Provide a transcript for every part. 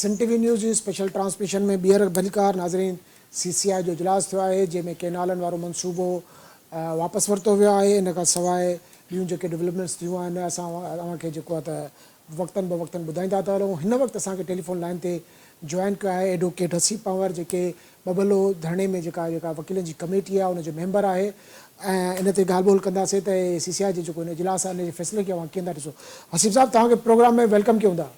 سنڌ ٽي V news جي special transmission ۾ ٻيهر ڀليڪار ناظرين سي سي آء جو اجلاس ٿيو آهي جنهن ۾ ڪينالن وارو منصوبو واپس ورتو ويو آهي ان کان سواء ٻيون جيڪي ڊولپمينٽس ٿيون آهن اسان اوهان کي جيڪو آهي ته وقتن به وقتن ٻڌائيندا ٿا هلون هن وقت اسان کي ٽيليفون لائين تي جوائن ڪيو آهي ايڊووڪيٽ حسيب پنهور جيڪي ٻٻلو ڌرڻي ۾ جيڪا جيڪا وڪيلن جي ڪميٽي آهي ان جو ميمبر آهي ۽ ان تي ڳالهه ٻولهه ڪنداسين ته سي سي آء جي جيڪو هن اجلاس آهي ان جي فيصلي کي اوهان ڪيئن ٿا ڏسو حسيب صاحب توهان کي پروگرام ۾ welcome ڪيون ٿا.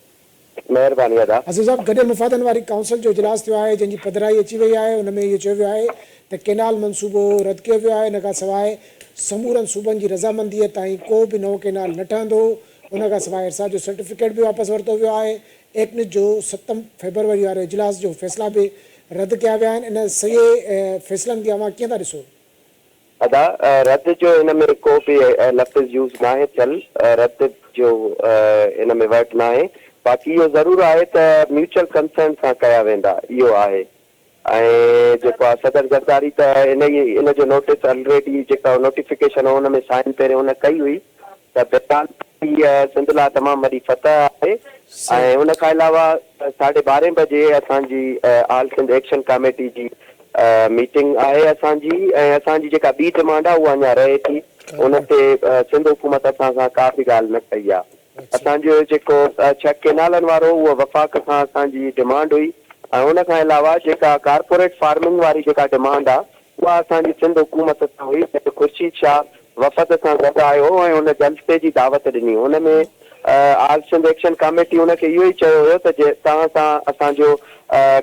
مهرباني ادا. حسيب صاحب گڏيل مفادن واري ڪائونسل جو اجلاس ٿيو آهي جنهن جي پڌرائي اچي وئي آهي ان ۾ اهو چيو ويو آهي ته ڪينال منصوبو رد ڪيو ويو آهي ان کان سواء سمورن صوبن جي رضامندي تائين ڪو به نئون ڪينال نه ٺهندو ان کان سواء ارسا جو سرٽيفڪيٽ به واپس ورتو ويو آهي ايڪنڪ جو ستم فيبروري واري اجلاس جو فيصلا به رد ڪيا ويا آهن ان سڄي فيصلن کي اوهان ڪيئن ٿا ڏسو؟ ادا رد جو ان ۾ ڪو به لفظ يوز ناهي ٿيل رد جو ان ۾ ورڊ ناهي باقي اهو ضرور آهي ته ميوچل ڪنسرن سان ڪيا ويندا اهو آهي ۽ جيڪو آهي صدر زرداري ته ان ئي ان جو نوٽيس الريڊي جيڪا نوٽيفڪيشن هو ان ۾ سائن پهرين ان ڪئي هئي ته بهرحال هيء سنڌ لاء تمام وڏي فتح آهي ۽ ان کان علاوه ساڍي ٻارهين بجي اسان جي آل سنڌ ايڪشن ڪاميٽي جي ميٽنگ آهي اسان جي ۽ اسان جي جيڪا ٻي ڊمانڊ آهي اها اڃا رهي ٿي ان تي سنڌ حڪومت اسان سان ڪا به ڳالهه نه ڪئي آهي اسان جو جيڪو ڇهه ڪينالن وارو اهو وفاق کان اسان جي ڊمانڊ هئي ۽ ان کان علاوه جيڪا ڪارپوريٽ فارمنگ واري جيڪا ڊمانڊ آهي اها اسان جي سنڌ حڪومت سان هئي جڏهن خورشيد شاهه وفد سان گڏ آيو هو ۽ ان جلسي جي دعوت ڏني ان ۾ آل سنڌ ايڪشن ڪاميٽي ان کي اهو ئي چيو هيو ته جي توهان سان اسان جو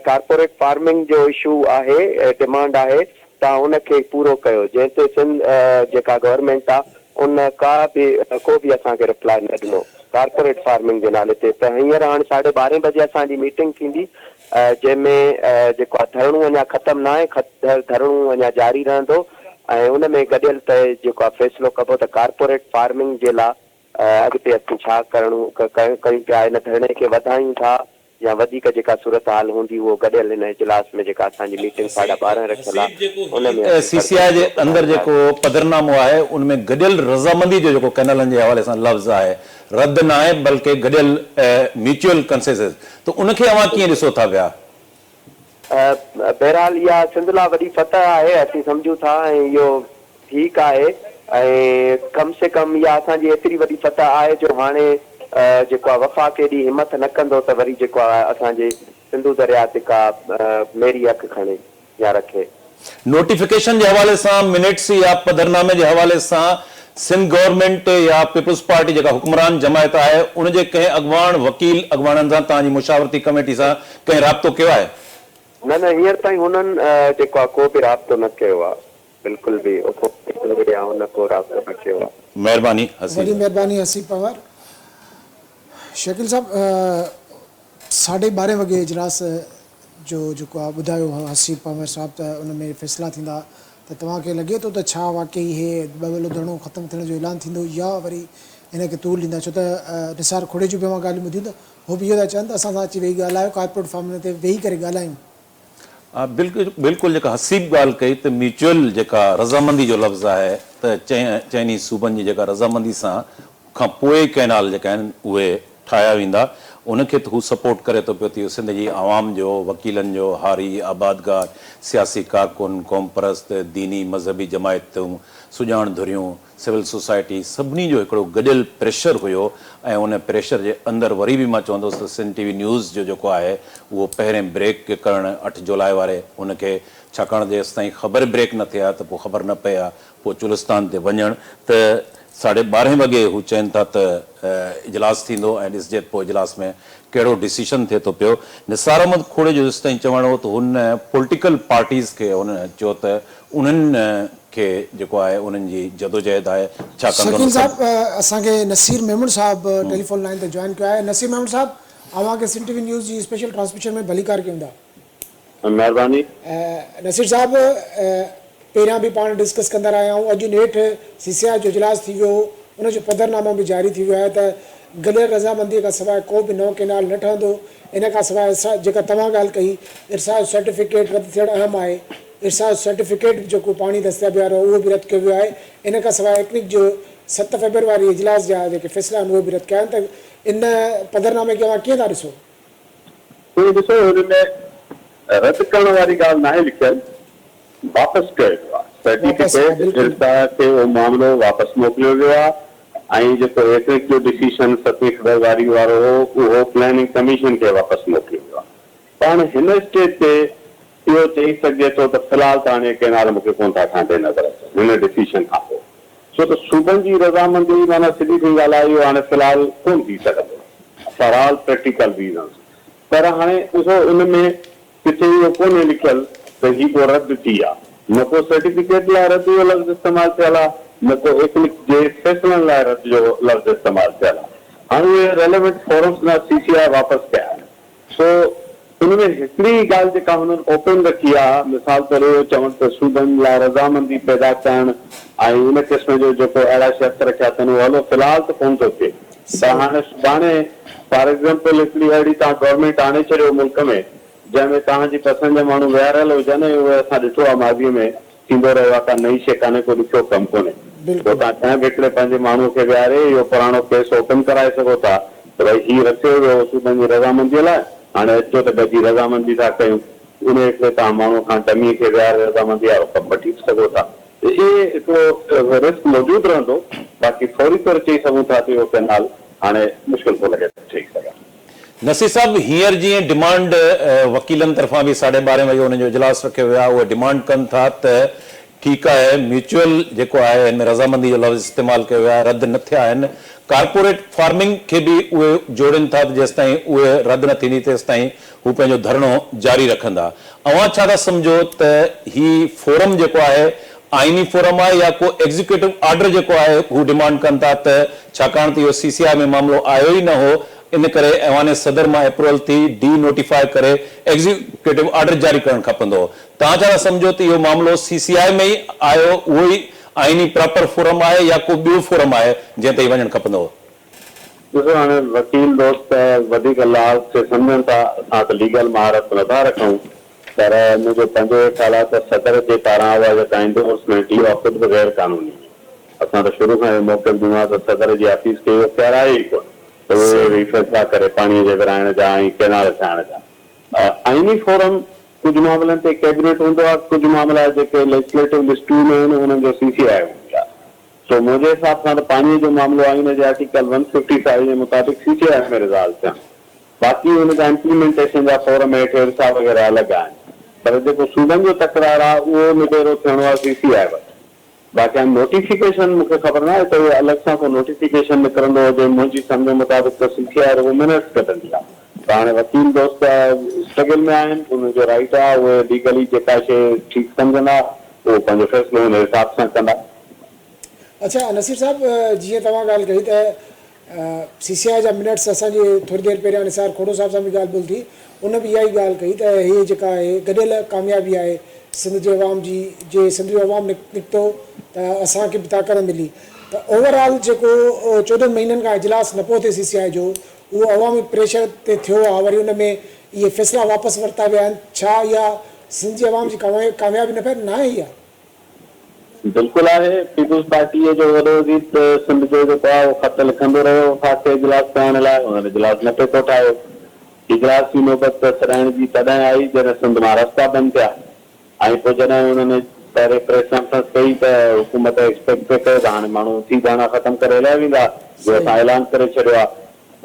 ڪارپوريٽ فارمنگ جو اشو آهي ڊمانڊ آهي توهان ان کي پورو ڪيو جنهن تي سنڌ جيڪا گورنمينٽ آ ان ڪا به ڪو به اسان کي رپلائي نه ڏنو ڪارپوريٽ فارمنگ جي نالي تي ته هينئر هاڻي ساڍي ٻارهين بجي اسان جي ميٽنگ ٿيندي جنهن ۾ جيڪو آ ڌرڻو اڃا ختم ناهي ڌرڻو اڃا جاري رهندو ۽ ان ۾ گڏيل طئي جيڪو آ فيصلو ڪبو ته ڪارپوريٽ فارمنگ جي لا اڳتي اسين ڇا ڪرڻو ڪيون پيا ان ڌرڻي کي وڌايون ٿا يا وڌيڪ جيڪا صورتحال هوندي اهو گڏيل هن اجلاس ۾ جيڪا اسان جي ميٽنگ ساڍا 12 رکيل آ ان ۾ اسين سي سي آء جي اندر جيڪو پڌرنامو آهي ان ۾ گڏيل رضامندي جو جيڪو ڪئنالن جي حوالي سان لفظ آهي رد ناهي بلڪه گڏيل ميوچوئل ڪنسيسس ته ان کي اوهان ڪيئن ڏسو ٿا پيا؟ بهرحال اها سنڌ لاء وڏي فتح آهي اسين سمجهون ٿا ۽ اهو ٺيڪ آهي ۽ ڪم سي ڪم اها اسان جي ايتري وڏي فتح آهي جو هاڻي جيڪو آهي وفاق ايڏي همٿ نه ڪندو ته وري جيڪو آهي اسان جي سنڌو درياء تي ڪا ميري اک کڻي يا رکي. نوٽيفڪيشن جي حوالي سان منٽس يا پڌرنامي جي حوالي سان سنڌ گورنمينٽ يا پيپلز پارٽي جيڪا حڪمران جماعت آهي ان جي ڪنهن اڳواڻ وڪيل اڳواڻن سان توهان جي مشاورتي ڪميٽي سان ڪنهن رابطو ڪيو آهي؟ نه نه هينئر تائين هنن جيڪو آهي ڪو به رابطو نه ڪيو آهي بلڪل به اپوزيشن يا هن ڪو رابطو نه ڪيو آهي. مهرباني حسيب. وڏي مهرباني حسيب پنهور. شڪيل صاحب ساڍي ٻارهين وڳي اجلاس جو جيڪو آ ٻڌايو هو حسيب پنهور صاحب ته ان ۾ فيصلا ٿيندا ته توهان کي لڳي ٿو ته ڇا واقعي هي ٻٻلو ڌرڻو ختم ٿيڻ جو اعلان ٿيندو يا وري هن کي طول ڏيندا ڇو ته نثار کوڙي جون به اوهان ڳالهيون ٻڌيون ته هو به اهو ٿا چون ته اسان سان اچي ويهي ڳالهايو ڪارپوريٽ فارمن تي ويهي ڪري ڳالهايون. ها بلڪل بلڪل جيڪا حسيب ڳالهه ڪئي ته ميوچوئل جيڪا رضامندي جو لفظ آهي ته چئني صوبن جي جيڪا رضامندي سان کان پوء ئي ڪئنال جيڪا آهن اهي ٺاهيا ويندا ان کي ته هو سپورٽ ڪري ٿو پيو ته اهو سنڌ جي عوام جو وڪيلن جو هاري آبادگار سياسي ڪارڪن قومپرست ديني مذهبي جماعتون سڄاڻ ڌريون سول سوسائٽي سڀني جو هڪڙو گڏيل پريشر هيو ۽ ان پريشر جي اندر وري به مان چوندس ته سنڌ ٽي وي نيوز جو جيڪو آهي اهو پهرين بريڪ ڪرڻ اٺ جولاء واري ان کي ڇاڪاڻ جيستائين خبر بريڪ نه ٿئي ها ته پوء خبر نه پئي ها پوء چولستان تي وڃڻ ته ساڍي ٻارهين وڳي هو چين ٿا ته اجلاس ٿيندو ۽ ڏسجي ته پوء اجلاس ۾ ڪهڙو ڊسيشن ٿئي ٿو پيو. نثار احمد کوڙي جو جيستائين چوڻ هو ته هن پوليٽيڪل پارٽيز کي هن چيو ته انهن کي جيڪو آهي انهن جي جدوجهد آهي ڇاڪاڻ ته شڪيل ان صاحب اسان کي نصير ميمڻ صاحب ٽيليفون لائين تي جوائن ڪيو آهي نصير ميمڻ صاحب اوهان کي سنڌ ٽي وي نيوز جي اسپيشل ٽرانسميشن ۾ ڀليڪار ڪيون ٿا. مهرباني. نصير صاحب پهريان به پاڻ ڊسڪس ڪندا رهيا آهيون اڄ نيٺ سي سي آء جو اجلاس ٿي ويو هو ان جو پڌرنامو به جاري ٿي ويو آهي ته گڏيل رضامندي کان سواء ڪو به نئون ڪينال نه ٺهندو ان کان سواء جيڪا توهان ڳالهه ڪئي ارسا جو سرٽيفڪيٽ رد ٿيڻ اهم آهي ارسا جو سرٽيفڪيٽ به جيڪو پاڻي دستياب وارو هو اهو به رد ڪيو ويو آهي ان کان سواء ايڪنڪ جو ست فيبروري اجلاس جا جيڪي فيصلا آهن اهي به رد ڪيا آهن ته ان پڌرنامي کي اوهان ڪيئن ٿا ڏسو؟ سائين ڏسو هن ۾ رد ڪرڻ واري ڳالهه ناهي لکيل، واپس ڪيو ويو آهي. سرٽيفڪيٽ ارسا کي اهو معاملو واپس موڪليو ويو آهي ۽ جيڪو ايڪرڪ جو ڊسيشن ستين فيبروري وارو هو اهو پلاننگ ڪميشن کي واپس موڪليو ويو آهي. پاڻ هن اسٽيج تي اهو چئي سگهجي ٿو ته في الحال ته هاڻي ڪئنال مون کي ڪونه ٿا ٺهندي نظر اچن هن ڊسيشن کان پوء ڇو ته صوبن جي رضامندي معنيٰ سڌي سنئين ڳالهه آهي اهو هاڻي في الحال ڪونه ٿي سگهندو فار آل پريڪٽيڪل ريزنز پر هاڻي ڏسو ان ۾ ڪٿي اهو ڪونهي لکيل ته هي ڪو رد ٿي آ نه ڪو سرٽيفڪيٽ لاء رد جو لفظ استعمال ٿيل آ نه ڪو ايڪنڪ جي فيصلن لاء رد جو لفظ استعمال ٿيل آ هاڻي اهي ريليونٽ فورمز نه سي سي آء واپس ڪيا آهن. سو ان ۾ هڪڙي ڳالهه جيڪا هنن اوپن رکي آ، مثال طور اهو چوڻ ته صوبن لاء رضامندي پيدا ڪرڻ ۽ ان قسم جو جيڪو اهڙا شرط رکيا اٿن اهو هلو في الحال ته ڪونه ٿو ٿئي پر هاڻي سڀاڻي فار ايگزامپل هڪڙي اهڙي توهان گورنمينٽ آڻي ڇڏيو ملڪ ۾ جنهن ۾ توهان جي پسند جا ماڻهو ويهاريل هجن ۽ اهي اسان ڏٺو آ ماضي ۾ ٿيندو رهيو آهي، ڪا نئين شيء ڪانهي، ڪو ڏکيو ڪم ڪونهي. پوء توهان ڪنهن به هڪڙي پنهنجي ماڻهوء کي ويهاري اهو پراڻو ڪيس اوپن ڪرائي سگهو ٿا ته ڀئي هي رکيو ويو هو صوبن جي رضامنديء لاء، هاڻي اچو ته گڏجي رضامندي ٿا ڪيون. انهيء هڪڙي توهان ماڻهوء کان ڊميء کي ويهاري رضامندي وارو ڪم وٺي به سگهو ٿا. ته اهي هڪڙو رسڪ موجود رهندو، باقي فوري طور چئي سگهون ٿا ته اهو ڪئنال هاڻي مشڪل ٿو لڳي ته ٺهي سگهن. نصير صاحب هينئر جيئن ڊمانڊ وڪيلن طرفان به ساڍي ٻارهين وڳي انهن جو اجلاس رکيو ويو آهي اهي ڊمانڊ ڪن ٿا ته ٺيڪ آهي ميوچوئل جيڪو آهي هن ۾ رضامندي جو لفظ استعمال ڪيو ويو آهي رد نه ٿيا آهن ڪارپوريٽ فارمنگ کي به اهي جوڙين ٿا ته جيستائين اهي رد نه ٿيندي تيستائين هو پنهنجو ڌرڻو جاري رکندا اوهان ڇا ٿا سمجهو ته هي فورم جيڪو آهي آئيني فورم آهي يا ڪو ايگزيڪيوٽو آرڊر جيڪو آهي هو ڊمانڊ ڪن ٿا ته ڇاڪاڻ ته اهو سي سي آء ۾ معاملو آيو ئي نه هو ان ڪري ايوان صدر مان اپروول ٿي ڊي نوٽيفاء ڪري ايگزيڪيوٽو آرڊر جاري ڪرڻ کپندو هو. توهان ڇا ٿا سمجهو ته اهو معاملو سي سي آء ۾ ئي آيو اهو ئي آئيني پراپر فورم آهي يا ڪو ٻيو فورم آهي جنهن تي هي وڃڻ کپندو هو؟ ڏسو هاڻي وڪيل دوست وڌيڪ لاز کي سمجهن ٿا، اسان ته ليگل مهارت نٿا رکون پر منهنجو پنهنجو اهو خيال آهي ته صدر جي پاران اها جيڪا انڊورسمينٽ هئي اها خود به غير قانوني هئي. اسان ته شروع کان اهو موقف ڏنو آهي ته صدر جي آفيس کي اهو اختيار آهي ئي ڪونه ته اهي ويهي فيصلا ڪري پاڻي جي ورهائڻ جا ۽ ڪئنال ٺاهڻ جا. آئيني فورم ڪجهه معاملن تي ڪئبنيٽ هوندو آهي، ڪجهه معاملا جيڪي ليجسليٽو لسٽون ۾ آهن انهن جو سي سي آء هوندي آهي. سو منهنجي حساب سان ته پاڻي جو معاملو آئين جي آرٽيڪل ون ففٽي فائيو جي مطابق سي سي آء ۾ ريزالو ٿيڻ باقي ان جا امپليمينٽيشن جا فورم هيٺ ارسا وغيره الڳ آهن پر جيڪو صوبن جو تڪرار آهي اهو نبيرو ٿيڻو آهي سي سي آء وٽ. باقي هاڻي نوٽيفڪيشن مون کي خبر ناهي ته اهو الڳ سان ڪو نوٽيفڪيشن نڪرندو هجي منهنجي سمجهه مطابق ته سي سي آء رڳو منٽس ڪڍندي آهي ته هاڻي وڪيل دوست اسٽرگل ۾ آهن انهن جو رائيٽ آهي اهي ليگلي جيڪا شيء ٺيڪ سمجهندا اهو پنهنجو فيصلو ان حساب سان ڪندا. اڇا نصير صاحب جيئن توهان ڳالهه ڪئي ته سي سي آء جا منٽس اسان جي ٿوري دير پهريان نثار کوڙو صاحب سان به ڳالهه ٻولهه ٿي ان به اها ئي ڳالهه ڪئي ته هي جيڪا آهي گڏيل ڪاميابي آهي سنڌ جي عوام جي جي سنڌ جو عوام نڪتو ته اسان کي به طاقت ملي ته اوور آل جيڪو 14 مهينن کان اجلاس نه پيو ٿئي سي سي آء جو اهو عوامي پريشر تي ٿيو آهي وري ان ۾ اهي فيصلا واپس ورتا ويا آهن ڇا اها سنڌ جي عوام جي ڪاميابي ناهي اها؟ بلڪل آهي، پيپلز پارٽيء جو وڏو وزير ته سنڌ جو جيڪو آهي اهو خط لکندو رهيو وفاق کي اجلاس ڪرائڻ لاء، انهن اجلاس نه پئي ڪوٺايو. اجلاس جي نوبت ته سڏائڻ جي تڏهن آئي جڏهن سنڌ مان رستا بند ٿيا ۽ پوء جڏهن انهن پهرين پريس ڪانفرنس ڪئي ته حڪومت ايڪسپيڪٽ پئي ڪيو ته هاڻي ماڻهو اٿي ڌرڻا ختم ڪري هليا ويندا جو اسان اعلان ڪري ڇڏيو آهي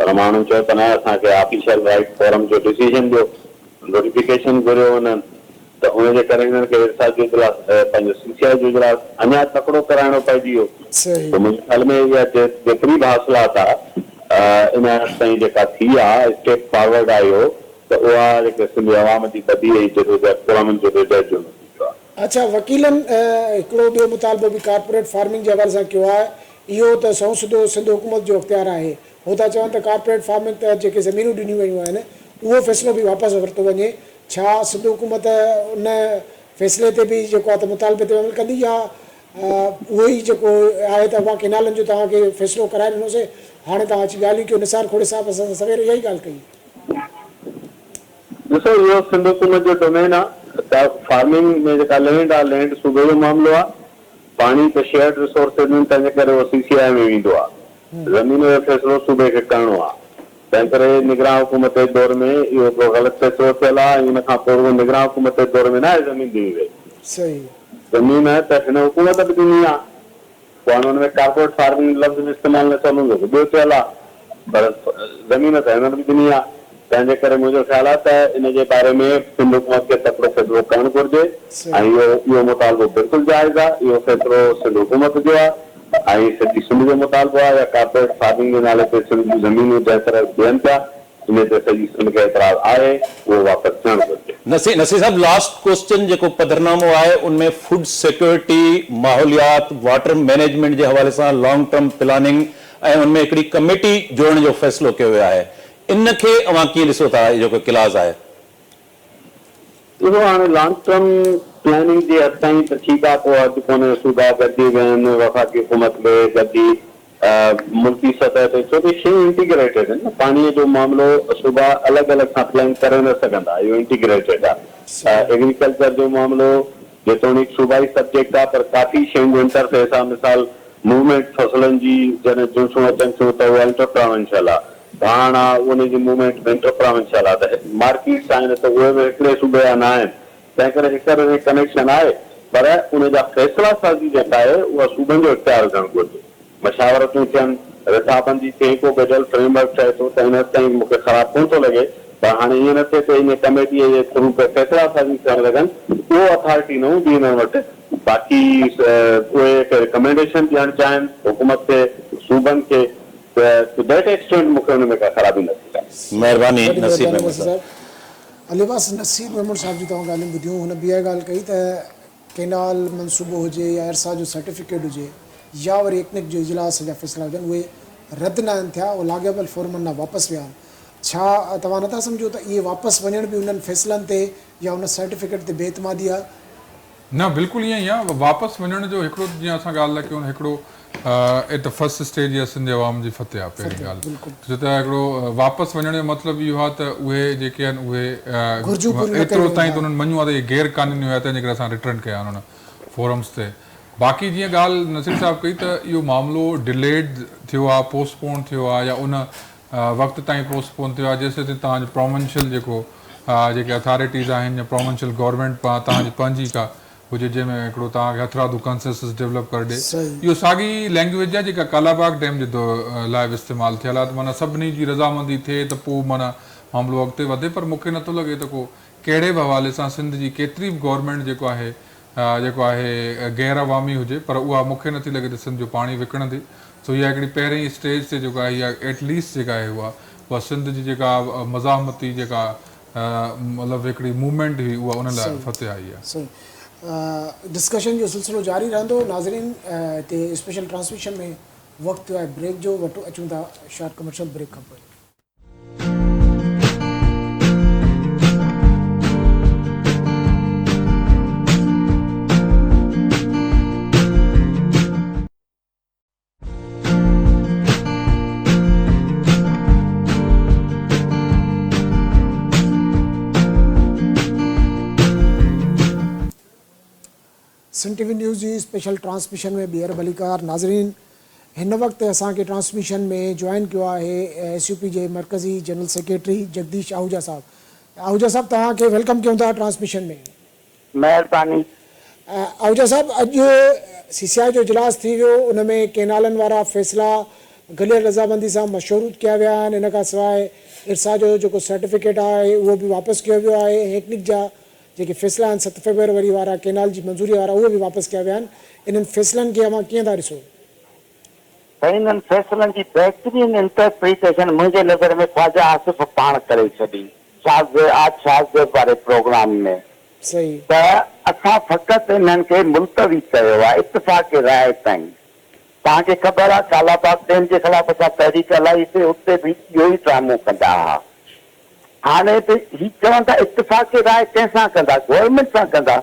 پر ماڻهن چيو ته نه اسان کي آفيشل رائيٽ فورم جو ڊسيزن ڏيو، نوٽيفڪيشن گهريو انهن. ته ان جي ڪري هنن کي ارسا جو اجلاس پنهنجو سي سي آء جو اجلاس اڃا تڪڙو ڪرائڻو پئجي ويو ته منهنجي خيال ۾ اها جيتري به حاصلات آ ان حد تائين جيڪا ٿي آ اسٽيپ فارورڊ آ اهو ته اها جيڪي سنڌي عوام جي ٻڌي ۽ جدوجهد پرامن جدوجهد جو نتيجو آ. اڇا وڪيلن هڪڙو ٻيو مطالبو به ڪارپوريٽ فارمنگ جي حوالي سان ڪيو آهي اهو ته سنئون سڌو سنڌ حڪومت جو اختيار آهي هو ٿا چون ته ڪارپوريٽ فارمنگ تحت جيڪي زمينون ڏنيون ويون آهن اهو فيصلو به واپس ورتو وڃي ڇا سنڌ حڪومت ان فيصلي تي به جيڪو آهي ته مطالبي تي عمل ڪندي يا اهو ئي جيڪو آهي ته اوهان ڪينالن جو توهان کي فيصلو ڪرائي ڏنوسي هاڻي توهان اچي ڳالهيون ڪيو نثار کوڙي صاحب اسان سان سوير اها ئي ڳالهه ڪئي. ڏسو اهو سنڌ حڪومت جو ڊومين آ ته فارمنگ ۾ جيڪا لينڊ آ لينڊ صوبي جو معاملو آ پاڻي ته شيئرڊ ريسورسز آهن تنهنجي ڪري اهو سي سي آء ۾ ويندو آ زمين جو فيصلو صوبي کي ڪرڻو آ. تنهن ڪري نگران حڪومت جي دور ۾ اهو هڪڙو غلط فيصلو ٿيل آهي ۽ ان کان پوء رڳو نگران حڪومت جي دور ۾ ناهي زمين ڏني وئي. صحيح. زمين ته هن حڪومت به ڏني آهي. پوء هاڻي ان ۾ ڪارپوريٽ فارمنگ لفظ به استعمال نه ٿيل هوندو ته ٻيو ٿيل آهي پر زمين ته هنن به ڏني آهي. تنهن جي ڪري منهنجو خيال آهي ته ان جي باري ۾ سنڌ حڪومت کي تڪڙو فيصلو ڪرڻ گهرجي ۽ اهو اهو مطالبو بلڪل جائز آهي. اهو فيصلو سنڌ حڪومت جو آهي ۽ سڄي سنڌ جو مطالبو آهي يا ڪارپوريٽ فارمنگ جي نالي تي سنڌ جون زمينون جنهن طرح ڏين پيا انهي تي سڄي سنڌ کي اعتراض آهي اهو واپس ٿيڻ گهرجي. نصير نصير صاحب لاسٽ ڪوسچن جيڪو پڌرنامو آهي ان ۾ فوڊ سيڪيورٽي، ماحوليات، واٽر مئنيجمينٽ جي حوالي سان لانگ ٽرم پلاننگ ۽ ان ۾ هڪڙي ڪميٽي جوڙڻ جو فيصلو ڪيو ويو آهي ان کي اوهان ڪيئن ڏسو ٿا هي جيڪو ڪلاز آهي. اهو هاڻي لانگ ٽرم پلاننگ جي حد تائين ته ٺيڪ آهي پوء اڌ پوني صوبا گڏجي ويهن وفاقي حڪومت به گڏجي ملڪي سطح تي ڇو ته شيون انٽيگريٽيڊ آهن نه پاڻي جو معاملو صوبا الڳ الڳ سان پلان ڪري نه سگهندا اهو انٽيگريٽيڊ آهي ايگريڪلچر جو معاملو جيتوڻيڪ صوبائي سبجيڪٽ آهي پر ڪافي شين جو انٽرفيس آهي مثال موومينٽ فصلن جي جڏهن جنسون اچن ٿيون ته اها انٽر پراونشل آهي ڀاڻ آ ان جي موومينٽ به انٽر پراونشل آ ته مارڪيٽس آهن ته اهي به هڪڙي صوبي جا نه آهن تنهن ڪري هڪ ٻئي ۾ ڪنيڪشن آهي پر ان جا فيصلا سازي جيڪا آهي اها صوبن جو اختيار هجڻ گهرجي مشاورتون ٿين رٿابندي ٿئي ڪو گڏيل فريم ورڪ ٺهي ٿو ته ان حد تائين مون کي خراب ڪونه ٿو لڳي پر هاڻي ائين نه ٿئي ته ان ڪميٽي جي ٿرو ڪي فيصلا سازي ٿيڻ لڳن اهو اٿارٽي نه هوندي انهن وٽ باقي اهي ڪي رڪمينڊيشن ڏيڻ چاهين حڪومت کي صوبن کي ته ٽو that extent مون کي ان ۾ ڪا خرابي نه ٿي لڳي. مهرباني وڏي نصير مهرباني ميمڻ نصير صاحب. صاحب. علي عباس نصير ميمڻ صاحب جون توهان ڳالهيون ٻڌيون هن به اها ڳالهه ڪئي ته ڪينال منصوبو هجي يا ارسا جو سرٽيفڪيٽ هجي يا وري ايڪنڪ جو اجلاس جا فيصلا هجن اهي رد ناهن ٿيا اهي لاڳاپيل فورمن ڏانهن واپس ويا آهن ڇا توهان نٿا سمجهو ته اهي واپس وڃڻ به انهن فيصلن تي يا ان سرٽيفڪيٽ تي بي اعتمادي آهي؟ نه بلڪل ائين ئي آهي واپس وڃڻ جو هڪڙو ته جيئن اسان ڳالهه ٿا ڪيون هڪڙو ايٽ the first stage اها سنڌ عوام جي فتح آهي پهرين ڳالهه ڇو ته هڪڙو واپس وڃڻ جو مطلب اهو آهي ته اهي جيڪي آهن اهي ايترو تائين ته انهن مڃيو آهي ته اهي غير قانوني هيا تنهن جي ڪري اسان ريٽرن ڪيا آهن انهن فورمز تي باقي جيئن ڳالهه نصير صاحب ڪئي ته اهو معاملو ڊليڊ ٿيو آهي پوسٽ پون ٿيو آهي يا ان وقت تائين پوسٽ پون ٿيو آهي جيسين تائين توهان جو پراونشل جيڪو جيڪي اٿارٽيز آهن يا پراونشل گورنمينٽ توهان جي پنهنجي ڪا هجي جنهن ۾ هڪڙو توهان کي هٿرادو ڪنسيسس ڊولپ ڪري ڏي. اهو ساڳي لينگويج آهي جيڪا ڪالاباغ ڊيم جي لاء به استعمال ٿيل آهي ته معنيٰ سڀني جي رضامندي ٿئي ته پوء معنيٰ معاملو اڳتي وڌي پر مون کي نٿو لڳي ته ڪو ڪهڙي به حوالي سان سنڌ جي ڪيتري به گورنمينٽ جيڪو آهي جيڪو آهي غير عوامي هجي پر اها مون کي نٿي لڳي ته سنڌ جو پاڻي وڪڻندي سو اها هڪڙي پهرئين اسٽيج تي جيڪو آهي اها ايٽ ليسٽ جيڪا آهي اها اها سنڌ جي جيڪا مزاحمتي جيڪا مطلب هڪڙي موومينٽ هئي اها ان لاء فتح آئي آهي. صحيح ڊسڪشن جو سلسلو جاري رهندو ناظرين هتي اسپيشل ٽرانسميشن ۾ وقت ٿيو آهي بريڪ جو وٽ اچون ٿا شارٽ ڪمرشل بريڪ کان پوء. سنڌ ٽي وي نيوز جي اسپيشل ٽرانسميشن ۾ ٻيهر ڀليڪار ناظرين هن وقت اسان کي ٽرانسميشن ۾ جوائن ڪيو آهي ايس يو پي جي مرڪزي جنرل سيڪريٽري جگديش آهوجا صاحب آهوجا صاحب توهان کي welcome ڪيون ٿا ٽرانسميشن ۾. مهرباني. آهوجا صاحب اڄ سي سي آء جو اجلاس ٿي ويو ان ۾ ڪينالن وارا فيصلا گڏيل رضامندي سان مشروط ڪيا ويا آهن ان کان سواء ارسا جو جيڪو سرٽيفڪيٽ آهي اهو به واپس ڪيو ويو آهي ۽ ايڪنڪ جا جيڪي فيصلا آهن ست فيبروري وارا ڪينال جي منظوري وارا اهي به واپس ڪيا ويا آهن انهن فيصلن کي اوهان ڪيئن ٿا ڏسو؟ سائين انهن فيصلن جي بهترين انٽرپريٽيشن منهنجي نظر ۾ خواجه آصف پاڻ ڪري ڇڏي شاهه شاهه واري پروگرام ۾. صحيح. ته اسان فقط انهن کي ملتوي ڪيو آهي اتفاق راء تائين. توهان کي خبر آهي ڪالاباغ ڊيم جي خلاف اسان تحريڪ هلائي سي اتي به اهو ئي ڊرامو ڪندا ها. هاڻي به هي چون ٿا اتفاق راء ڪنهن سان ڪندا گورنمينٽ سان ڪندا.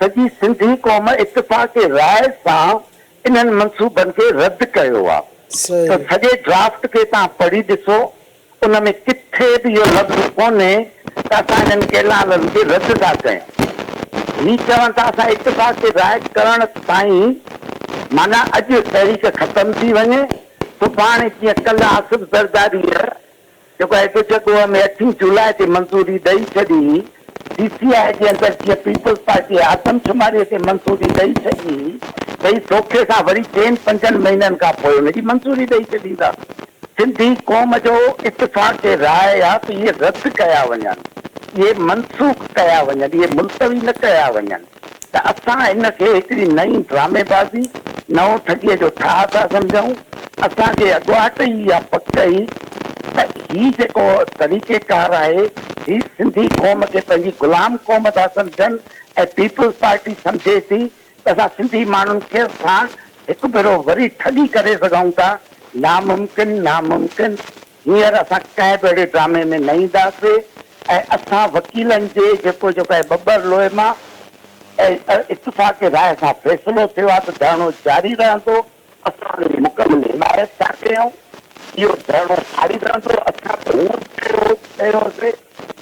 سڄي سنڌي قوم اتفاق راء سان انهن منصوبن کي رد ڪيو آهي ته سڄي ڊرافٽ کي توهان پڙهي ڏسو ان ۾ ڪٿي به اهو لفظ ڪونهي ته اسان انهن ڪئنالن کي رد ٿا ڪيون. هي چون ٿا اسان اتفاق راء ڪرڻ تائين معنيٰ اڄ تحريڪ ختم ٿي وڃي، سڀاڻي جيئن ڪلهه آصف زرداريء جيڪو آهي ڳجهه ڳوهه ۾ اٺين جولاء تي منظوري ڏئي ڇڏي هئي، سي سي آء جي اندر جيئن پيپلز پارٽيء آدمشماريء تي منظوري ڏئي ڇڏي هئي ته هي دوکي سان وري چئن پنجن مهينن کان پوء ان جي منظوري ڏئي ڇڏيندا. سنڌي قوم جو اتفاق راء آ ته اهي رد ڪيا وڃن، اهي منسوخ ڪيا وڃن، اهي ملتوي نه ڪيا وڃن ته اسان ان کي هڪڙي نئين ڊرامي بازي، نئون ٺڳيء جو ٺاهه ٿا سمجهون. اسان کي اڳواٽ ئي اها پڪ هئي ته هي جيڪو طريقيڪار آهي، هي سنڌي قوم کي پنهنجي غلام قوم ٿا سمجهن ۽ پيپلز پارٽي سمجهي ٿي ته اسان سنڌي ماڻهن کي ساڻ هڪ ڀيرو وري ٺڳي ڪري سگهون ٿا. ناممڪن، ناممڪن، هينئر اسان ڪنهن به اهڙي ڊرامي ۾ نه اينداسي ۽ اسان وڪيلن جي جيڪو جيڪو آهي ٻٻر لوئي مان ۽ اتفاق راء سان فيصلو ٿيو آهي ته ڌرڻو جاري رهندو، اسان ان جي مڪمل حمايت ٿا ڪيون، اهو ڌرڻو جاري رهندو، اسان ته هونء به چيو هوسي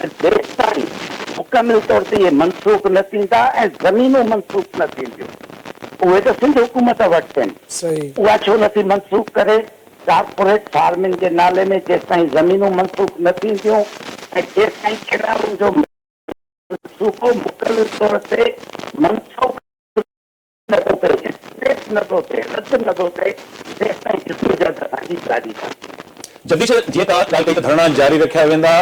ته جيستائين مڪمل طور تي اهي منسوخ نه ٿيندا ۽ زمينون منسوخ نه ٿينديون، اهي ته سنڌ حڪومت وٽ آهن، اها ڇو نٿي منسوخ ڪري؟ ڪارپوريٽ فارمنگ جي نالي ۾ جيستائين زمينون منسوخ نه ٿينديون ۽ جيستائين ڪئنالن جو منصوبو مڪمل طور تي منسوخ نه ٿو ٿئي، اسڪريپ نه ٿو ٿئي، رد نه ٿو ٿئي، تيستائين جدوجهد اسان جي جاري رهندي. جگديش جيئن توهان ڳالهه ڪئي ته ڌرڻا جاري رکيا ويندا،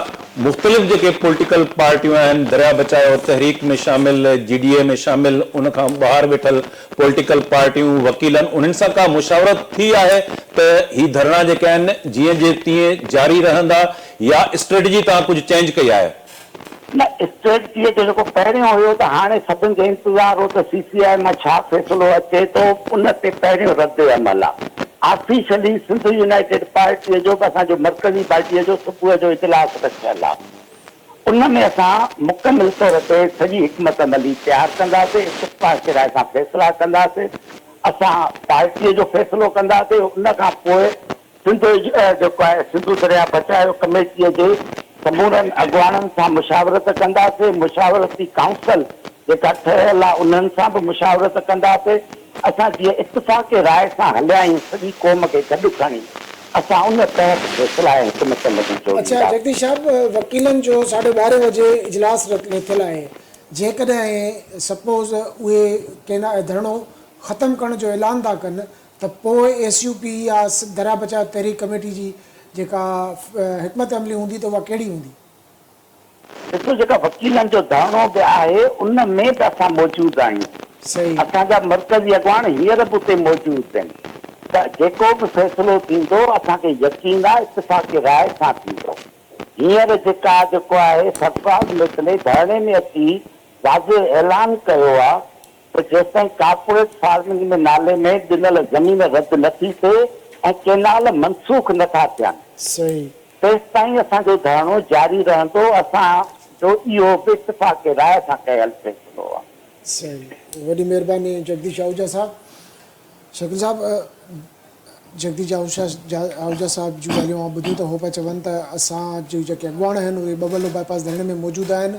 مختلف جيڪي پوليٽيڪل پارٽيون آهن، دريا بچايو تحريڪ ۾ شامل، جي ڊي اي ۾ شامل، ان کان ٻاهر ويٺل پوليٽيڪل پارٽيون، وڪيلن انهن سان ڪا مشاورت ٿي آهي ته هي ڌرڻا جيڪي آهن جيئن جي تيئن جاري رهندا يا اسٽريٽجي توهان ڪجهه چينج ڪئي آهي؟ نه اسٽريٽجي جو جيڪو پهريون هيو ته هاڻي سڀن کي انتظار هو ته سي سي آء مان ڇا فيصلو اچي ٿو ان تي پهريون رد عمل آ. آفيشلي سنڌ يونائيٽيڊ پارٽيء جو به اسان جو مرڪزي باڊيء جو صبح جو اجلاس رکيل آ. ان ۾ اسان مڪمل طور تي سڄي حڪمت عملي تيار ڪنداسين، اتفاق راء سان فيصلا ڪنداسين، اسان پارٽيء جو فيصلو ڪنداسين، ان کان پوء سنڌ جيڪو آهي سنڌو درياء بچايو ڪميٽيء جي سمورن اڳواڻن سان مشاورت ڪنداسين، مشاورتي ڪائونسل جيڪا ٺهيل آهي انهن سان به مشاورت ڪنداسين، اسان جيئن اتفاق راء سان هليا آهيون سڄي قوم کي گڏ کڻي. اسان ان تحت فيصلا ۽ حڪمت عملي اڇا جوڙينداسين. جگديش صاحب وڪيلن جو ساڍي ٻارهين وڄي اجلاس رٿيل آهي جيڪڏهن سپوز اهي ڪينا ڌرڻو ختم ڪرڻ جو اعلان ٿا ڪن ته پوء ايس يو پي يا دريا بچاء تحريڪ ڪميٽي جي جيڪا حڪمت عملي هوندي ته اها ڪهڙي هوندي؟ ڏسو جيڪا وڪيلن جو ڌرڻو به آهي ان ۾ به اسان موجود آهيون. اسان جا مرڪزي اڳواڻ هينئر به اتي موجود آهن ته جيڪو به فيصلو ٿيندو اسان کي يقين آهي اتفاق راء سان ٿيندو. هينئر جيڪا جيڪو آهي سرفراز ميتلي ڌرڻي ۾ اچي واضح اعلان ڪيو آهي ته جيستائين ڪارپوريٽ فارمنگ ۾ نالي ۾ ڏنل زمين رد نه ٿي ٿئي ۽ ڪينال منسوخ نه ٿا ٿين تيستائين اسان جو ڌرڻو جاري رهندو، اسان جو اهو به اتفاق راء سان ڪيل فيصلو آهي. صحيح وڏي مهرباني جگديش آهوجا صاحب. شڪيل صاحب جگديش آهوجا صاحب جون ڳالهيون اوهان ٻڌيون ته هو پيا چون ته اسان جي جيڪي اڳواڻ آهن اهي ٻٻرلو باء پاس ڌرڻي ۾ موجود آهن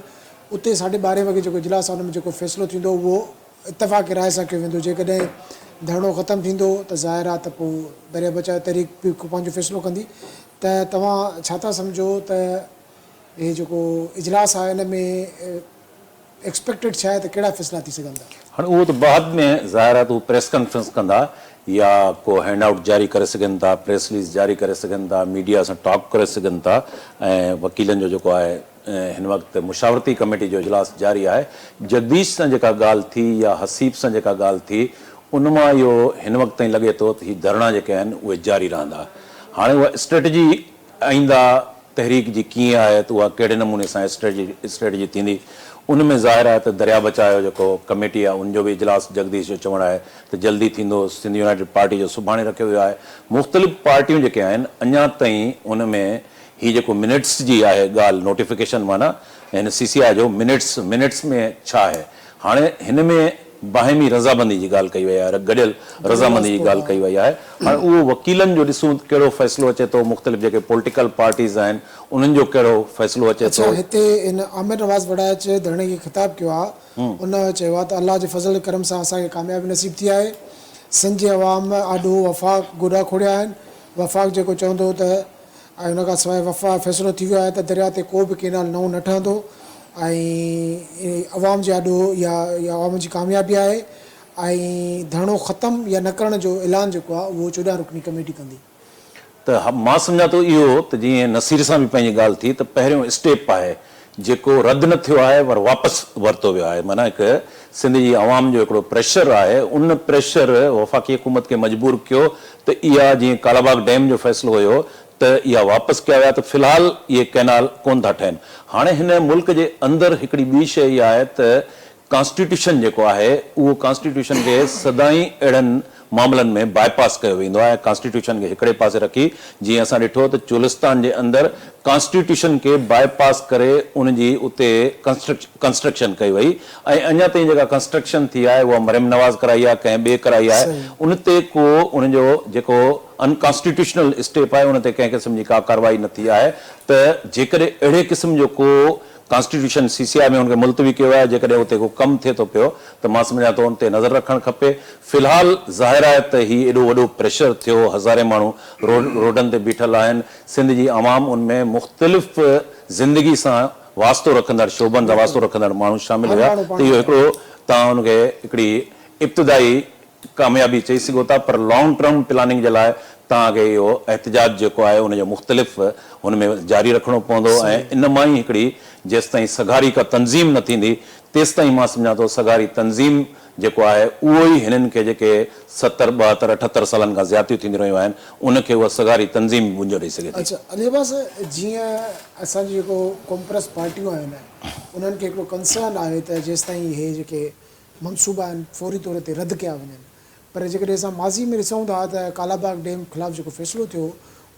اتي ساڍي ٻارهين وڳي جيڪو اجلاس آهي ان ۾ جيڪو فيصلو ٿيندو اهو اتفاق راء سان ڪيو ويندو جيڪڏهن ڌرڻو ختم ٿيندو ته ظاهر آهي ته پوء دريا بچايو تحريڪ به پنهنجو فيصلو ڪندي ته توهان ڇا ٿا سمجهو ته هي جيڪو اجلاس آهي ان ۾ ايڪسپيڪٽيڊ ڇا آهي ته ڪهڙا فيصلا ٿي سگهن ٿا؟ هاڻي اهو ته بعد ۾ ظاهر آهي ته هو پريس ڪانفرنس ڪندا يا ڪو هينڊ آئوٽ جاري ڪري سگهن ٿا، پريس رليز جاري ڪري سگهن ٿا، ميڊيا سان ٽاڪ ڪري سگهن ٿا ۽ وڪيلن جو جيڪو آهي هن وقت مشاورتي ڪميٽي جو اجلاس جاري آهي. جگديش سان جيڪا ڳالهه ٿي يا حسيب سان جيڪا ڳالهه ٿي ان مان اهو هن وقت تائين لڳي ٿو ته هي ڌرڻا جيڪي آهن اهي جاري رهندا. هاڻي اها اسٽريٽجي آئنده تحريڪ جي ڪيئن آهي ته اها ڪهڙي نموني سان اسٽريٽجي ٿيندي ان ۾ ظاهر آهي ته دريا بچايو جيڪو ڪميٽي آهي ان جو به اجلاس جگديش جو چوڻ آهي ته جلدي ٿيندو سنڌ يونائيٽيڊ پارٽي جو سڀاڻي رکيو ويو آهي مختلف پارٽيون جيڪي آهن اڃا تائين ان ۾ هي جيڪو منٽس جي آهي ڳالهه نوٽيفڪيشن معنيٰ هن سي سي آء جو منٽس منٽس ۾ ڇا آهي هاڻي هن ۾ باهمي رضامندي جي ڳالهه ڪئي وئي آهي، گڏيل رضامندي جي ڳالهه ڪئي وئي آهي، هاڻي اهو وڪيلن جو ڏسون ته ڪهڙو فيصلو اچي ٿو، مختلف جيڪي پوليٽيڪل پارٽيز آهن انهن جو ڪهڙو فيصلو اچي اڇا ٿو. هتي هن عامر نواز وڙائچ ڌرڻي کي خطاب ڪيو آهي، ان چيو آهي ته الله جي فضل ڪرم سان اسان کي ڪاميابي نصيب ٿي آهي، سنڌ جي عوام آڏو وفاق گوڏا کوڙيا آهن، وفاق جيڪو چوندو ته. ۽ ان کان سواء وفا فيصلو ٿي ويو آهي ته درياء تي ڪو به ڪينال نئون نه ٺهندو ۽ عوام جي آڏو اها عوام جي ڪاميابي آهي ۽ ڌرڻو ختم يا نه ڪرڻ جو اعلان جيڪو آهي اهو 14 رڪني ڪميٽي ڪندي. ته مان سمجهان ٿو اهو ته جيئن نصير سان به پنهنجي ڳالهه ٿي ته پهريون اسٽيپ آهي جيڪو رد نه ٿيو آهي پر واپس ورتو ويو آهي معنيٰ هڪ سنڌ جي عوام جو هڪڙو پريشر آهي ان پريشر وفاقي حڪومت کي مجبور ڪيو ته اها جيئن ڪالاباغ ڊيم جو فيصلو هيو ته اها واپس ڪيا ويا ته في الحال اهي ڪئنال ڪونه ٿا ٺهن هاڻي هن ملڪ جي اندر هڪڙي ٻي شيء اها آهي ته ڪانسٽيٽيوشن جيڪو آهي اهو ڪانسٽيٽيوشن کي سدائين اهڙن معاملن ۾ باء پاس ڪيو ويندو آهي ۽ ڪانسٽيٽيوشن کي هڪڙي پاسي رکي جيئن اسان ڏٺو ته چولستان جي اندر ڪانسٽيٽيوشن کي باء پاس ڪري ان جي اتي ڪنسٽرڪشن ڪئي وئي ۽ اڃا تائين جيڪا ڪنسٽرڪشن ٿي آهي اها مريم نواز ڪرائي آهي ڪنهن ٻئي ڪرائي آهي ان تي ڪو ان جو جيڪو ان ڪانسٽيٽيوشنل اسٽيپ آهي ان تي ڪنهن قسم جي ڪا ڪارروائي نه ٿي آهي ته جيڪڏهن اهڙي قسم جو ڪو ڪانسٽيٽيوشن سي سي آء ۾ ان کي ملتوي ڪيو آهي، جيڪڏهن اتي ڪو ڪم ٿئي ٿو پيو ته مان سمجهان ٿو ان تي نظر رکڻ کپي. في الحال ظاهر آهي ته هي ايڏو وڏو پريشر ٿيو، هزارين ماڻهو روڊن تي بيٺل آهن، سنڌ جي عوام ان ۾ مختلف زندگي سان واسطو رکندڙ شعبن سان واسطو رکندڙ ماڻهو شامل هيا ته اهو هڪڙو توهان ان کي هڪڙي ابتدائي ڪاميابي چئي سگهو ٿا پر لانگ ٽرم پلاننگ جي لاء توهان کي اهو احتجاج جيڪو آهي ان جو مختلف هن ۾ جاري رکڻو پوندو ۽ ان مان ئي هڪڙي جيستائين سگهاري ڪا تنظيم نه ٿيندي تيستائين مان سمجهان ٿو سگهاري تنظيم جيڪو آهي اهو ئي هنن کي جيڪي ستر 72 78 سالن کان زيادتيون ٿينديون رهيون آهن ان کي اها سگهاري تنظيم ٻنجو ڏئي سگهي ٿي. اڇا علي عباس جيئن اسان جون جيڪو قومپرست پارٽيون آهن انهن کي هڪڙو ڪنسرن آهي ته جيستائين اهي جيڪي منصوبا آهن فوري طور تي رد ڪيا وڃن پر جيڪڏهن اسان ماضي ۾ ڏسون ٿا ته ڪالاباغ ڊيم خلاف جيڪو فيصلو ٿيو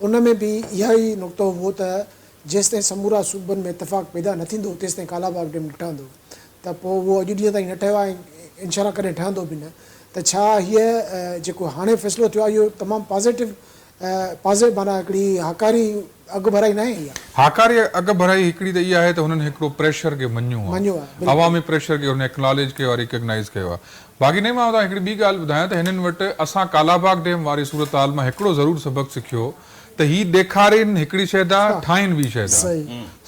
ان ۾ به اها ئي نقطو هو ته جيستائين سمورا صوبن ۾ اتفاق پيدا نه ٿيندو تيستائين ڪالاباغ ڊيم نه ٺهندو ته پوء اهو اڄ ڏينهن تائين نه ٺهيو آهي ۽ انشاء الله ڪڏهن ٺهندو به نه ته ڇا هيء جيڪو هاڻي فيصلو ٿيو آهي اهو تمام پازيٽو پازيٽو معنيٰ هڪڙي هاڪاري اڳڀرائي ناهي اها؟ هاڪاري اڳڀرائي هڪڙي ته اها آهي ته هنن هڪڙو پريشر کي مڃيو آهي، عوامي پريشر کي هنن ايڪناليج ڪيو آهي، ريڪگنائيز ڪيو آهي. باقي نعيم آئون توهان کي هڪڙي ٻي ڳالهه ٻڌايان ته هنن وٽ اسان ڪالاباغ ڊيم واري صورتحال مان هڪڙو ضرور سبق سکيو ته هي ڏيکارين هڪڙي شيء ٿا ٺاهين ٻي شيء ٿا.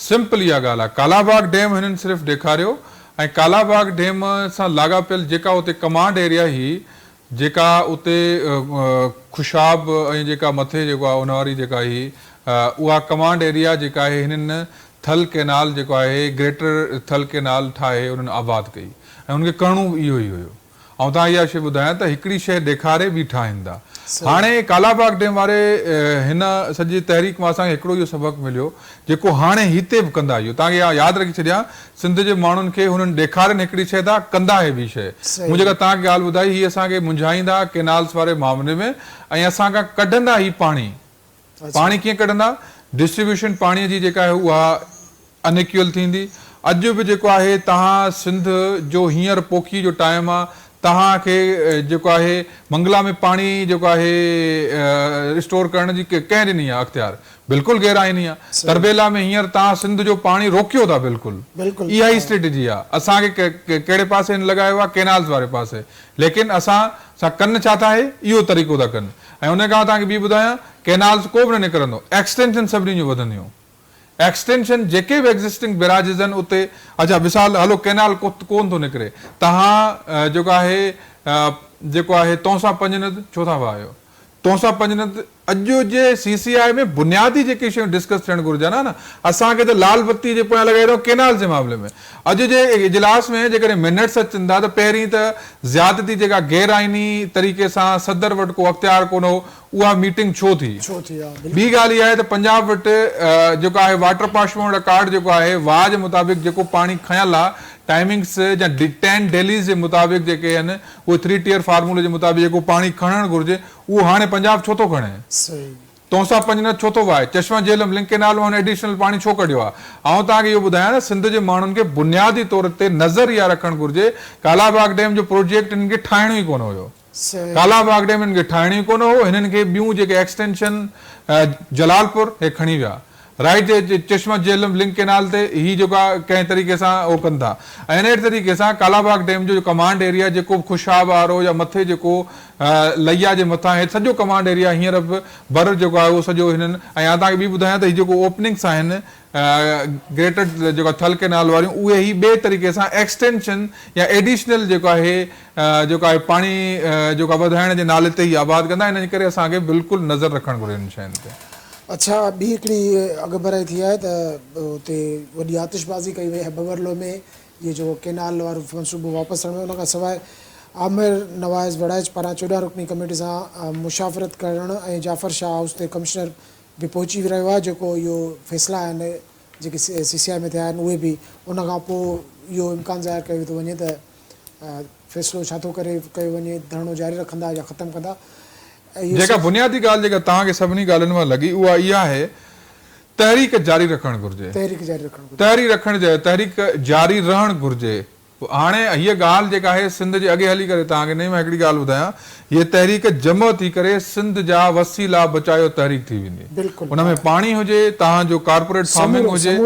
سمپل اها ڳالهه آهي. ڪالاباغ ڊيم هنن صرف ڏيکاريو ۽ ڪالاباغ ڊيم سان لاڳاپيل جيڪا اتي ڪمانڊ ايريا هئي جيڪا اتي خوشاب ۽ جيڪا مٿي جيڪو آهي ان واري جيڪا هئي اها ڪمانڊ ايريا جيڪا آهي هنن ٿل ڪينال جيڪو آهي گريٽر ٿل ڪينال ٺاهي انهن آباد ڪئي ۽ انهن کي ڪرڻو به اهو ئي هيو. آئون توهان کي اها شيء ٻڌايان ته هڪڙي شيء ڏيکاري ٻي ٺاهين ٿا. هاڻي ڪالاباغ ڊيم واري هن سڄي تحريڪ مان اسان کي هڪڙو اهو سبق مليو جيڪو هاڻي هتي به ڪندا اهو توهان کي اها ياد رکي ڇڏيان سنڌ جي ماڻهن کي هنن ڏيکارين هڪڙي شيء ٿا ڪندا هي ٻي شيء. مون جيڪا توهان کي ڳالهه ٻڌائي هي اسان کي منجهائيندا ڪينالز واري معاملي ۾ ۽ اسان کان ڪڍندا هي پاڻي. پاڻي ڪيئن ڪڍندا؟ ڊسٽريبيوشن پاڻي جي جيڪا آهي اها ان ايڪيول ٿيندي. اڄ به جيڪو آهي توهان سنڌ جو هينئر پوکي جو ٽائيم آ توهان کي جيڪو آهي منگلا ۾ پاڻي جيڪو آهي اسٽور ڪرڻ جي ڪنهن ڏني آ اختيار؟ بلڪل غير آئيني آ. تربيلا ۾ هينئر توهان سنڌ جو پاڻي روڪيو ٿا بلڪل اها ئي اسٽريٽجي آ اسان کي ڪهڙي پاسي هن لڳايو آ ڪينالز واري پاسي ليڪن اسان سان ڪن ڇا ٿا هي اهو طريقو ٿا ڪن ۽ ان کان توهان کي ٻي ٻڌايان ڪينالز ڪو به نه نڪرندو ايڪسٽينشن سڀني جون وڌنديون ايڪسٽينشن جيڪي به ايگزسٽنگ بيراجز آهن اتي اڇا مثال هلو ڪينال ڪون ٿو نڪري توهان جيڪو آهي جيڪو آهي تونسا پنجند ڇو ٿا وهايو تونسا پنجند اڄ جي سي سي آء ۾ بنيادي جيڪي شيون ڊسڪس ٿيڻ گهرجن ها نه اسان کي ته لال بتي جي پويان لڳائي اٿئون ڪينال جي معاملي ۾ اڄ جي اجلاس ۾ جيڪڏهن منٽس اچن ٿا ته پهرين ته زيادتي جيڪا غير آئيني طريقي سان صدر وٽ ڪو اختيار ڪونه هو اها ميٽنگ ڇو ٿي؟ ٻي ڳالهه اها آهي ته پنجاب وٽ جيڪو آهي واٽر پاشمنٽ اڪارڊ جيڪو آهي واهه جي مطابق جيڪو پاڻي کنيل آهي ٽائمنگس يا ٽين ڊيليز جي مطابق جيڪي آهن اهي ٿري ٽيئر فارمولي جي مطابق جيڪو پاڻي کڻڻ گهرجي اهو هاڻي پنجاب ڇو ٿو کڻي؟ تونسا پنجند ڇو ٿو وهائي؟ چشما جهلم لنڪ ڪينال مان هن ايڊيشنل پاڻي ڇو ڪڍيو آهي؟ آئون توهان کي اهو ٻڌايان ته سنڌ جي ماڻهن کي بنيادي طور تي نظر اها رکڻ گهرجي ڪالاباغ ڊيم جو پروجيڪٽ هنن کي ٺاهڻو ئي ڪونه هيو. ڪالاباغ ڊيم هنن کي ٺاهڻو ئي ڪونه هو، هنن کي ٻيون جيڪي ايڪسٽينشن جلالپور هي کڻي ويا. رائيٽ چشما جهلم لنڪ ڪينال تي هي جيڪو آهي ڪنهن طريقي سان اهو ڪن ٿا ۽ انهيء طريقي سان ڪالاباغ ڊيم جو ڪمانڊ ايريا جيڪو به خوشاب وارو يا مٿي جيڪو ليا جي مٿان هي سڄو ڪمانڊ ايريا هينئر به بر جيڪو آهي اهو سڄو هنن ۽ آء توهان کي ٻي ٻڌايان ته هي جيڪو اوپننگس آهن گريٽر جيڪو ٿل ڪينال واريون اهي هي ٻئي طريقي سان ايڪسٽينشن يا ايڊيشنل جيڪو آهي جيڪو آهي پاڻي جيڪو آهي وڌائڻ جي نالي تي هي آباد ڪندا انهن جي ڪري اسان کي بلڪل نظر رکڻ گهرجي انهن شين تي. اڇا ٻي هڪڙي اڳڀرائي ٿي آهي ته اتي وڏي آتشبازي ڪئي وئي آهي ٻٻرلو ۾ اهي جيڪو ڪينال وارو منصوبو واپس ٿيڻ ان کان سواء عامر نواز وڙائچ پاران 14 رڪني ڪميٽي سان مشاورت ڪرڻ ۽ جعفر شاهه هائوس تي ڪمشنر به پهچي رهيو آهي جيڪو اهو فيصلا آهن جيڪي سي سي آء ۾ ٿيا آهن اهي به ان کان پوء اهو امڪان ظاهر ڪيو ٿو وڃي ته فيصلو ڇا ٿو ڪري ڪيو وڃي ڌرڻو جاري رکندا يا ختم ڪندا اهو جيڪا بنيادي ڳالهه جيڪا توهان کي سڀني ڳالهين مان لڳي اها اها آهي تحريڪ جاري رکڻ گهرجي. تحريڪ جاري رکڻ گهرجي. تحريڪ رکڻ تحريڪ جاري رهڻ گهرجي. هاڻي هيء ڳالهه جيڪا آهي سنڌ جي اڳي هلي ڪري توهان کي نئين مان هڪڙي ڳالهه ٻڌايان هيء تحريڪ جمع ٿي ڪري سنڌ جا وسيلا بچايو تحريڪ ٿي ويندي ان ۾ پاڻي هجي توهان جو ڪارپوريٽ فارمنگ هجي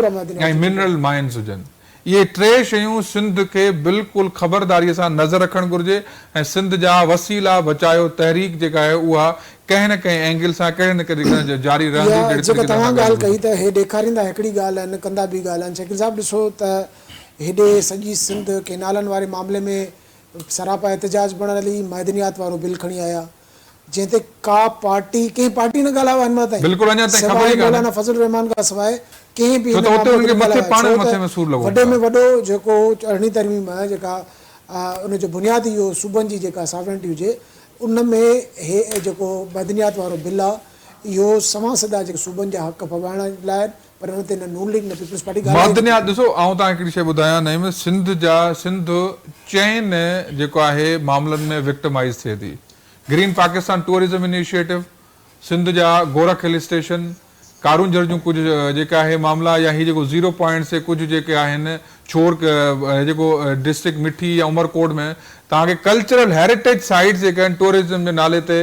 ۽ منرل مائنز هجن اهي ٽي شيون سنڌ کي بلڪل خبرداريء سان نظر رکڻ گهرجي ۽ سنڌ جا وسيلا بچايو تحريڪ جيڪا آهي اها ڪنهن نه ڪنهن اينگل سان ڪهڙي نه ڪهڙي طريقي سان جاري رهندي اها جهڙي جيڪا طريقي سان توهان اسان ڳالهه ڳالهه ڪئي ٻڌي. ته هي ڏيکاريندا هڪڙي ڳالهه آهن ڪندا ٻي ڳالهه آهن شڪيل صاحب ڏسو ته هيڏي سڄي سنڌ ڪينالن واري معاملي ۾ سراپا احتجاج بڻيل هلي معدنيات وارو بل کڻي آيا جنهن تي ڪا پارٽي ڪنهن پارٽي نه ڳالهايو آهي هن مهل تائين بلڪل اڃا تائين خبر سواء ئي ڪانهي. مولانا فضل الرحمان کان سواء ڪنهن به ڇو هن ته اتي معاملي انهن تي کي نه مٿي ڳالهايو آهي پاڻ ڇو به ته مٿي ۾ سور لڳو وڏي پيو ۾ آهي. وڏو جيڪو ارڙهين ترميم جيڪا ان جو بنياد ئي اهو صوبن جي جيڪا ساورنٽي هجي ان ۾ هي جيڪو معدنيات وارو بل آهي اهو سنوان سڌا جيڪي صوبن جا حق ڦٻائڻ لاء آهن پر ان تي نه نون ليگ نه پيپلز پارٽي ڳالهائي ئي معدنيات ڏسو آئون توهان کي هڪڙي شيء ٻڌايان نعيم سنڌ جا سنڌ چئن جيڪو آهي معاملن ۾ وڪٽمائيز ٿئي ٿي green Pakistan tourism initiative Sindh جا گورک هل اسٽيشن ڪارونجهر جون ڪجهه جيڪا آهي معاملا يا هي جيڪو زيرو پوائنٽس تي ڪجهه جيڪي آهن ڇور جيڪو ڊسٽرڪٽ مٺي يا عمرڪوٽ ۾ توهان کي ڪلچرل هيريٽيج سائيٽس جيڪي آهن ٽوئرزم جي نالي تي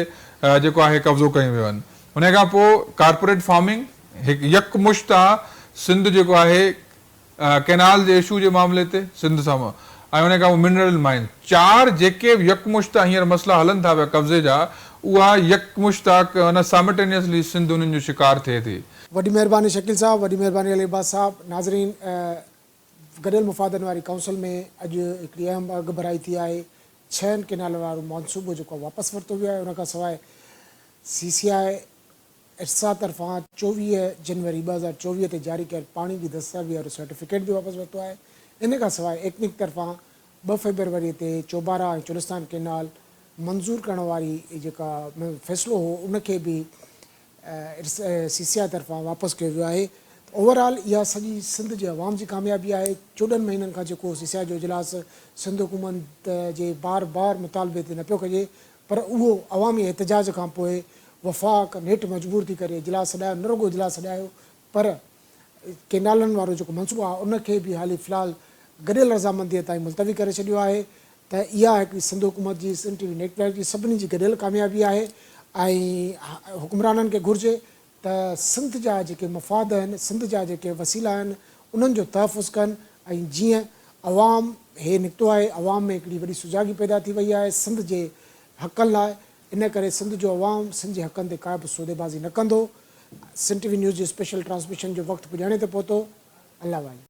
جيڪو آهي قبضو ڪيون ويون آهن ان کان پوء ڪارپوريٽ فارمنگ هڪ يڪ مشت آ سنڌ جيڪو آهي ڪئنال جي اشو جي معاملي تي سنڌ سان ۽ ان کان پوء منرل مائنز چار جيڪي به يڪ مشت هينئر مسئلا هلن ٿا پيا قبضي جا اها يڪ مشت آ ان سامٽينيسلي سنڌ انهن جو شڪار ٿئي ٿي. وڏي مهرباني شڪيل صاحب وڏي مهرباني علي عباس صاحب ناظرين گڏيل مفادن واري ڪائونسل ۾ اڄ هڪڙي اهم اڳڀرائي ٿي آهي ڇهن ڪئنالن وارو منصوبو جيڪو آهي واپس ورتو ويو آهي ان کان سواء سي سي آء ارسا طرفان 24 جنوري 2024 تي جاري ڪيل پاڻي جي دستيابي وارو سرٽيفڪيٽ به واپس ورتو آهي. ان کان سواء ايڪنڪ طرفان 2 فيبروري تي چوبارا ۽ چولستان ڪئنال منظور ڪرڻ واري جيڪا فيصلو هو ان کي به سي سي آء طرفان واپس ڪيو ويو آهي ته اوور آل اها سڄي سنڌ جي عوام جي ڪاميابي آهي. 14 مهينن کان جيڪو سي سي آء جو اجلاس سنڌ حڪومت جي بار بار مطالبي تي نه پيو ڪجي پر اهو عوامي احتجاج کان پوء وفاق نيٺ مجبور ٿي ڪري اجلاس سڏايو، نه رڳو اجلاس سڏايو پر ڪينالن وارو جيڪو منصوبو آهي ان کي به حالي في الحال گڏيل رضامنديء تائين ملتوي ڪري ڇڏيو آهي ته اها هڪڙي سنڌ حڪومت جي، سنڌ ٽي وي نيٽ ورڪ جي سڀني جي گڏيل ڪاميابي آهي ۽ حڪمرانن کي گهرجي ته سنڌ جا جيڪي مفاد آهن، سنڌ جا جيڪي وسيلا آهن انهن جو تحفظ ڪن ۽ جيئن عوام هي نڪتو آهي، عوام ۾ هڪڙي وڏي سجاڳي پيدا ٿي وئي آهي سنڌ جي حقن لاء، ان ڪري سنڌ جو عوام سنڌ جي حقن تي ڪا به سوديبازي نه ڪندو. سنڌ ٽي وي نيوز جي اسپيشل ٽرانسميشن جو وقت پڄاڻي تي پهتو. الله واهي.